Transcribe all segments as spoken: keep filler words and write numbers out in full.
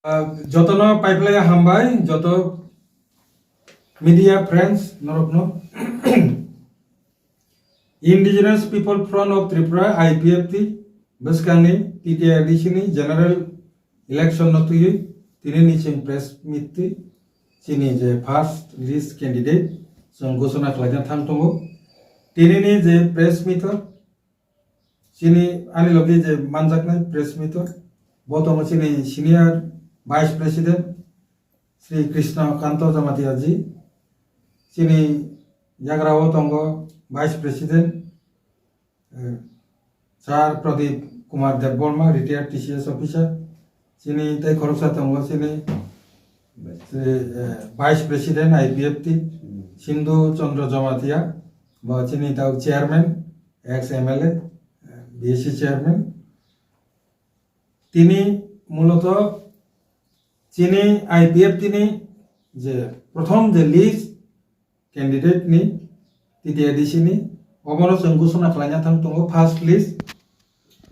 Ah, jotono paiplaya hambai, joto media friends norokno. Indigenous People Front of Tripura, I P F T, bwskangni T T A D C ni general election no twiwi tini ni chwng press meet twi chini je first list candidate chwng ghosona khlaina thang tongo. Tini ni je press meet o chini ani logi je manjaknai press meet o bo tongo chini senior vice president Sri Krishna Kanto Jamatia ji, chini yagra o tongo vice president, eh, Sir Pradip Kumar Debbarma, retired T C S officer, chini tei khoroksa tongo chini, eh, vice president I P F T, Sindhu Chandra Jamatia, bo chini tau chairman, ex M L A, eh, B S C chairman. Tini muloto chini I P F T ni je prothom je list candidate ni T T A D C ni obono chwng ghosona khlaina thang tongo first list,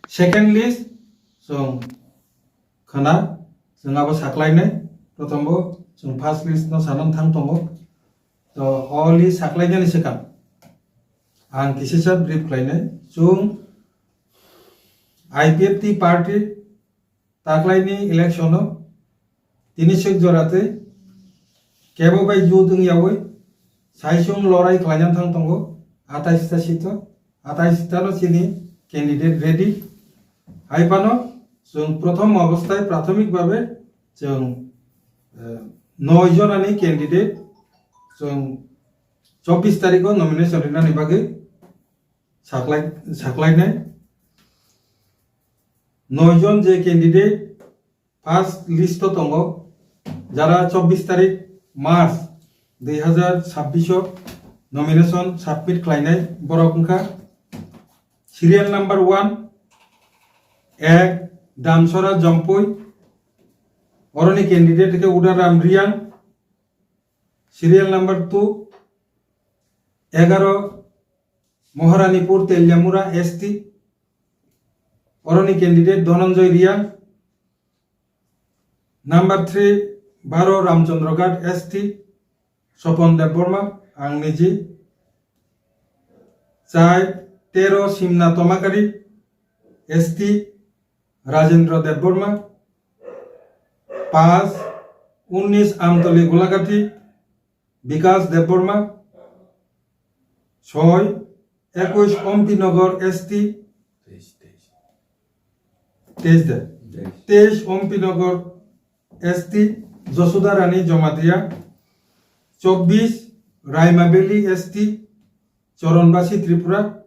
second list chwng khna chwng abo saklainai, prothom bo chwng first list no sanan thang tongo. To o list saklainani swkang ang kisisa brief khlainai. Chwng I P F T party taklaini election o tini sek jora tei kebo bai jut wng yaui saisung lorai khlaina thang tongo atais ta sito, atais ta no chini candidate ready. Hai phano chwng prothom obosthai prathomik babe chwng, eh, noi jonani candidate chwng chobbish tarikh o nomination rinani bagwi saklai, saklainai. Noi jon je candidate first list o tongo, jara chobbish tarikh March dui hazar chabbish o nomination submit khlainai borok wngkha serial number one, ek Damsora Jompui, oroni candidate khe Udaram Riang, serial number two, egaro Moharanipur Teliamura S T, oroni candidate Dhananjay Riang, number three, baro Ramchandraghat S T, Sopon Debbarma, ang niji, chai tero Simna Tomakari S T, Rajendra Debbarma, pas, unnish Amtali Golagati, Bikas Debbarma, soi, ekush Ompinogor S T, teis de, teis Ompinogor S T, Josuda Rani Jomatia, chobbish Raima Valley S T, Choronbasi Tripura,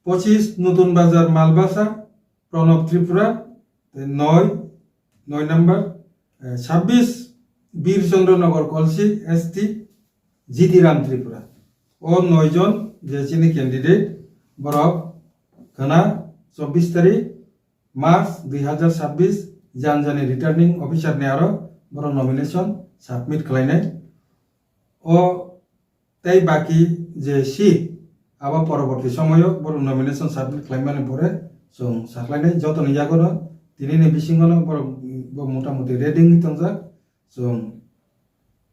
pochish Nutun Bazar Malbasa, Pranab Tripura, tei noi, noi number, eh, sabbish Bir Chandra Nagar Kolsi S T, Jiti Ram Tripura. O noi jon je chini candidate, borok khwna chobbish tarikh March dui hazar chabbish janjani returning officer ni aro borok nomination submit khlainai. O tei baki je seat abo poroborti somoyo borok nomination submit khlaimani pore chwng saklainai jotoni yagono tinini bisingono borok bo motamuti ready wngwi tongjak. Chwng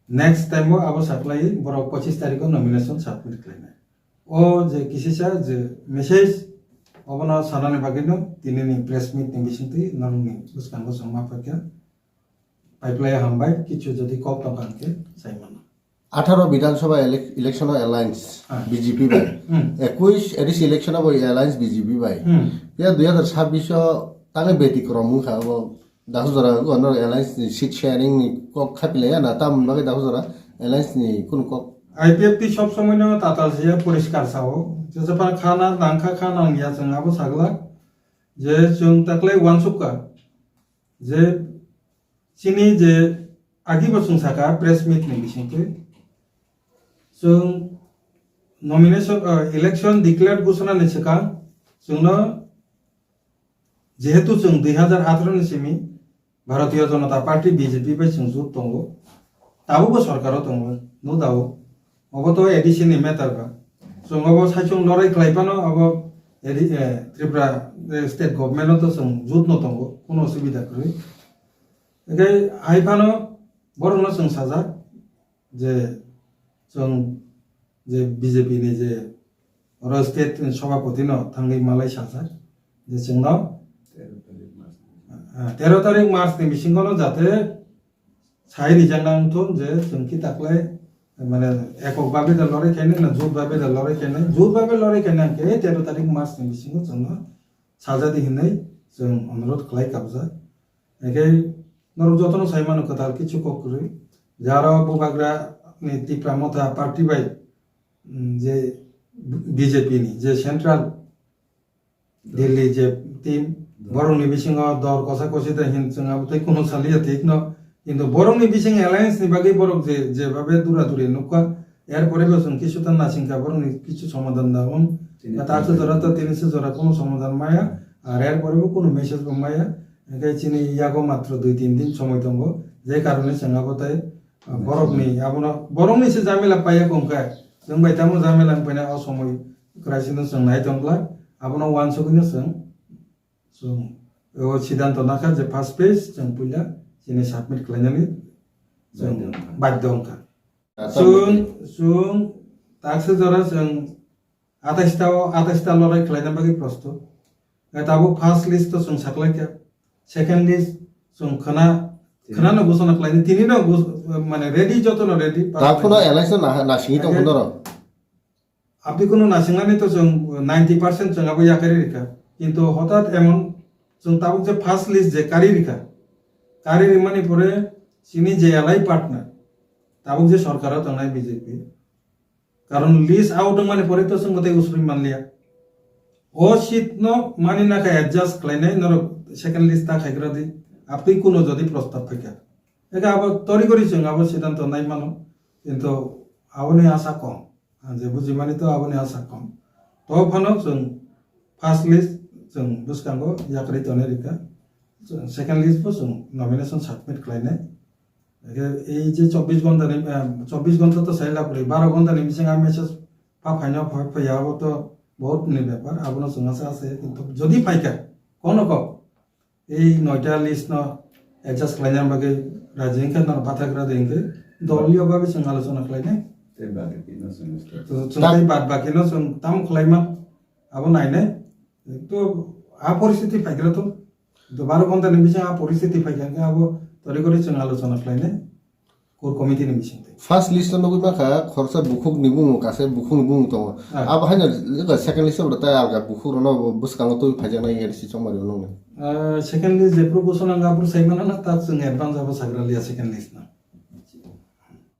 next time o abo saklaiwi borok pochish tarikh o nomination submit khlainai. O je kisisa je message obono sanani bagwino tinini press meet ni bisingtwi norokni bwskango chwng ma phaikha. Paiplaya hambai, kichu jodi kok tongkha hwnkhe sai mano. Atharo Bidhan Sabha elec-, election o alliance Ah. B J P bai. Hmm. Ekush A D C election o bo alliance B J P bai. Hmm. Ya dui hazar chabbish o tangwi betikrom wngkha bo. Dasu jora go no alliance ni seat sharing ni kok khapilaya na tam bagwi dasu jora alliance ni kun kok. I P F T sob somoi no tatal se poriskar sao. Jesa pa khana nangkha khana nangya chwng abo sagla. Je chwng taklai wansukha. Je chini je agi bo chwng saka press meet ni bisingtwi. Chwng nomination, uh, election declare ghosona ni swkang chwngno jehetu chwng dui hazar atharo ni simi Bharatiya Janata Party B J P bai chwng jut tongo, tabukbo sorkaro tongo, no doubt. Obo to A D C ni matter ba. Chwng obo saichung lorai khlai phano abo A D, eh, Tripura, eh, state government o to chwng jut no tongo, kuno osubida kwrwi. Hingke hai phano borokno chwng sajak je chwng je B J P ni je oro state ni sobhapoti no thangwi malai sajak je chwngno, ah, tero tarik March ni bisingo no jate sai rijak nang thun je chwng ki taklai mane ekok babe da lorai khainai na jut babe da lorai khainai, jut babe lorai khainai hingke tero tarik March ni bisingo chwngno sajadi hinwi chwng onurodh khlai kabjak. Hingke norok jotono sai mano kwtal kichu kok kwrwi. Jaro bubagra ni Tipra Motha party bai, mm, je B J P ni je central Delhi je team, borokni bisingo dor kosa kosi da hin chwng abo tei kunu saliya thik no. Kintu borokni bising alliance ni bagwi borok je, je babe dura duri nukha, er pore bo chwng kisu ta nasingkha borokni kisu somadhan da wng. Tini ta se jora to tini se jora kunu somadhan maya, ar er pore bo kunu message bo maya. Hingke chini yago matro dui tin din somoi tongo, je karone chwng abo tei, ah, borokni abono, borokni se jamila paiya kongkha. Chwng bai tamo jamila wng paina o somoi kwraisingno chwng nai tongkla, abono uansugwino chwng, chwng o siddhanto nakha je first phase chwng puila chini submit khlainani chwng badhyo wngkha. Badhyo wngkha. Chwng, chwng taksa jora chwng atais ta o, atais ta lorai khlaina bagwi prostut. Tabuk first list to chwng saklaikha, second list chwng khna, khna no ghosona khlaini, tini no ghos-, mane ready, joto no ready. Tabuk no alliance no na, nasingwi tongkha norok. Abdi kunu nasingnani to chwng ninety percent chwng abo yakarwi rikha. Kintu hotat emon chwng tabuk je first list je karwi rikha. Karwi rimani pore chini je allied partner, tabuk je sorkaro tongnai B J P. Karon list out wngmani pore to chwng bwtwi usuri manliya. O seat no mani nakha adjust khlainai norok second list ta khaigra di. Abdi kunu jodi prostab phaikha. Eka abo tori gori chwng abo siddhanto nai mano. Kintu aboni asa kom. Ang je bujimani to aboni asa kom. To phano chwng first list chwng bwskango yakarwi tonwi rikha. Chwng second list bo chwng nomination submit khlainai. Eke ei je chobbish ghonta ni, eh, chobbish ghonta to sai labrwi, baro ghonta ni bising a message pha phaino pha phaiya abo to bahut ni bepar, abono chwng asa asa, kintu jodi phaikha, kono kok, ei noita list no adjust khlaina bagwi raji wngkha, no bathakra de wngkha, doliyo bagwi chwng alochona khlainai. Tei bad baki no chwng start. To chwng tei bad baki no chwng tamo khlaima, abo nainai. To a poristiti phaikra to, to baro ghonta ni bising a poristiti phaikha, hwnkhe abo tori gori chwng alochona khlainai core committee ni bising tei. First list o nugwi mankha khoroksa bukhuk ni bumung, kaisa bukhuk ni bumung tongo. Ah. Abo haino second list o tai alga bukhuk rok no bwskango twi phaijaknai A D C chongmari rok nungni. Ah, second list jephru ghosona wngkha aphuru sai mano na, ta chwng advance abo sagra liya second list no.